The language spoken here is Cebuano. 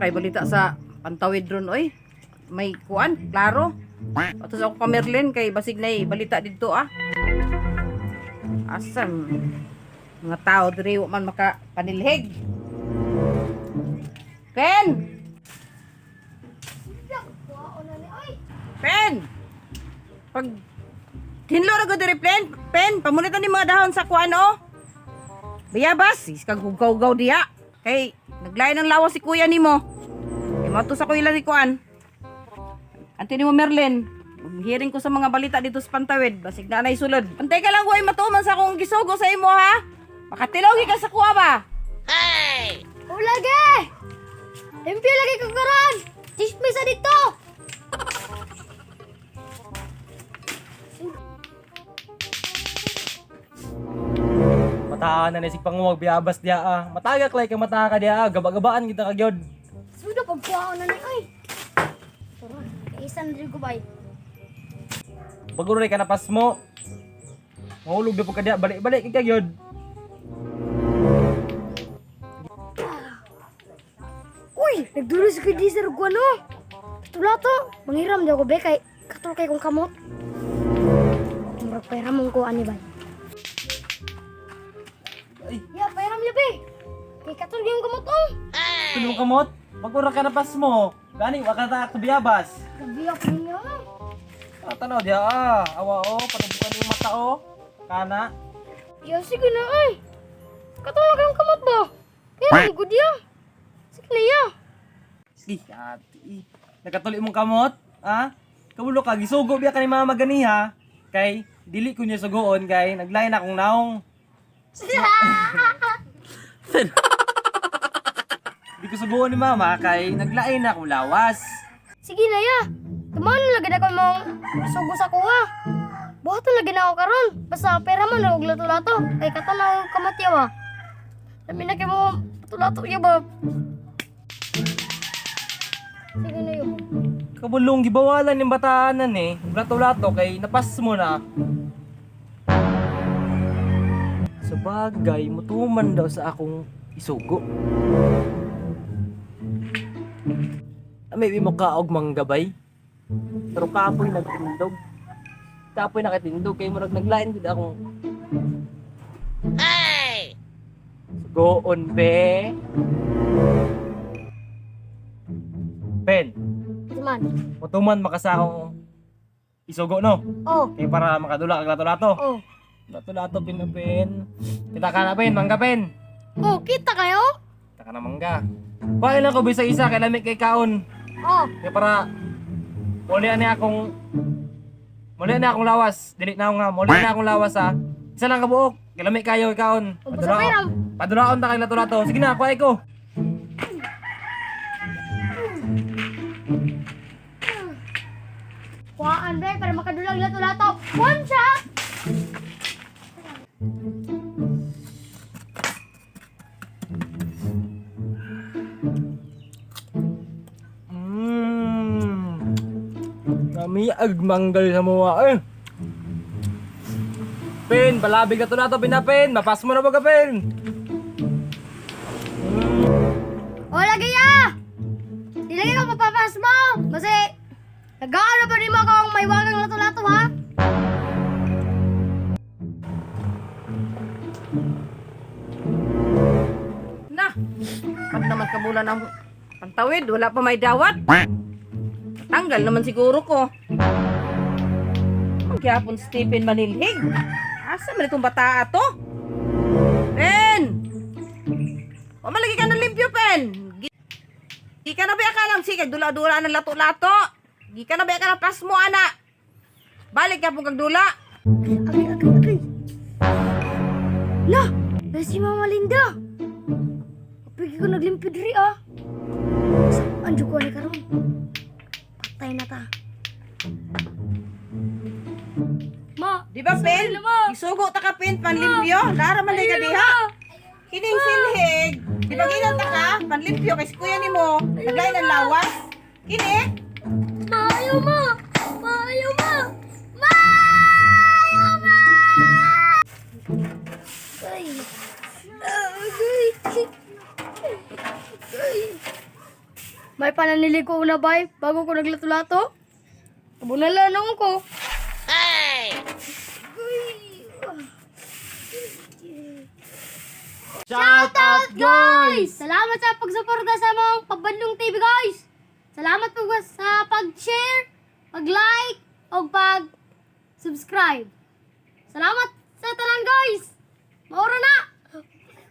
Saray balita sa Pantawid ron oy. May kuan, klaro. Ato sa ako pa Merlin kay basig nay balita didto ah. Asan mga tao diri wa man maka panilhig. Pen! Pen! Pag hinlo ra gud diri Pen, Pen, pamunitan ni mga dahon sa kuan oh. Bayabas, is kag hugaw-hugaw diha. Kay naglain ang lawas si kuya nimo. Kay mo sa kuya ni kuan. Ante nimo Merlin, hearing ko sa mga balita dito sa Pantawid, basig na anay sulod. Antay ka lang way matuman sa akong gisugo sa imo ha. Makatilogi ka sa kuha ba? O lagi! Limpyo lagi ko karon! Chismis sa dito! Mataan na nisig panguwag biyabas diya ah. Matagak lay ka mata ka diya ah. Gaba-gabaan kita ka gyud. Suda pagkuhaon na ni ay. Tara, kaisan diri ko bay. Bago rin ka napas mo. Mahulog na po ka diya. Balik-balik ka gyud. Uy, nagdulo sa kay sir ko ano? Tula to, manghiram daw ko be kay katul kay kong kamot. Murag pera mong ko ani bay. Ay. Ya, pera mo be. Kay katul yung kamot oh. Tulong kamot. Bago ra ka napas mo. Gani wa ka ta sa biyabas. Gabi ako niya. Ah, tanaw diya ah. Awa oh, patubukan yung mata oh. Kana. Ya, sige na ay. Katul na kayong kamot ba? Kaya good ya. Sige na ya. Sige, ate. Eh. Nakatuloy mong kamot, ha? Kabulo ka, gisugo biya ka ni mama ganiha. Kay, dili ko niya sugoon kay naglain akong naong. Di ko sugoon ni mama kay naglain akong lawas. Sige na ya. Tumahan na lagi na ko mong sugo sa kuha. Buhaton lagi na ako karon. Basta pera man og lato-lato. Kay kato na akong kamot yawa. Lami na kay mo lato-lato ya ba. Sige na yo. Kabulong gibawalan ng bataanan eh. Lato-lato kay napas mo na. Sa bagay, mutuman daw sa akong isugo. May mo kaog manggabay. Pero kapoy nagtindog. Kapoy nakatindog kay murag naglain gid akong. Ay! Sugoon be. Ben, Tuman. mutuman makasakong isugo no. Oh, Kay para makadula kag lato-lato. oh. Lato-lato pinapin. Kita ka na pen, mangga pen. Oh, kita kayo? Kita ka na mangga. Kuhain lang ko bisag isa kay lami kay kaon. Oh, Kay para muli na akong muli na akong lawas. Dili na ako nga, muli na akong lawas ha. Isa lang kabuok. Kay lami kayo kay kaon. oh basta pera. Padulaon ta kay lato-lato. Sige na, kuhain ko. Kuhaan be para makadulag lato-lato. Kuhaan siya. Kami agmanggal sa mga eh. Pin, palabig na to na to, pinapin. Mapas mo na ba ka, Pin? O lagi ya. Di lagi ko mapapas mo. Kasi nag-aano pa rin mo akong may wagang lato-lato ha? Na, pag naman kabula ng Pantawid, wala pa may dawat. Tanggal naman siguro ko. Magyapon Stephen Manilhig. Asa man itong bata ato? Pen! O malagi ka ng limpyo, Pen! Gi ka na ba ka ng sige, dula-dula ng lato-lato. Gi ka na ba ka ng pasmo, ana? Balik ka pong kag dula. Agay, agay, agay. La, na si Mama Linda. Pigi ko naglimpyo diri ah. Sa anjo ko ani karon. Patay na ta. Ma, Di ba, Pen? Isugo ta ka, Pen, panlimpyo. Lara man ka diha. Kining silhig. Di ba ginang ta ka? Panlimpyo kay si kuya nimo. Naglain ang lawas. Kini? Ma, ayaw ma. Ma, ayaw ma. Ma, ayaw ma. Ay. Agay. Ay. pa nanili ko una bay bago ko naglato-lato. Kabunala noon ko. Shout Out guys! Salamat sa pagsuporta sa mong Pabandong TV, guys! Salamat po sa pag-share, pag-like, o pag-subscribe. Salamat sa tanan, guys! Maura na!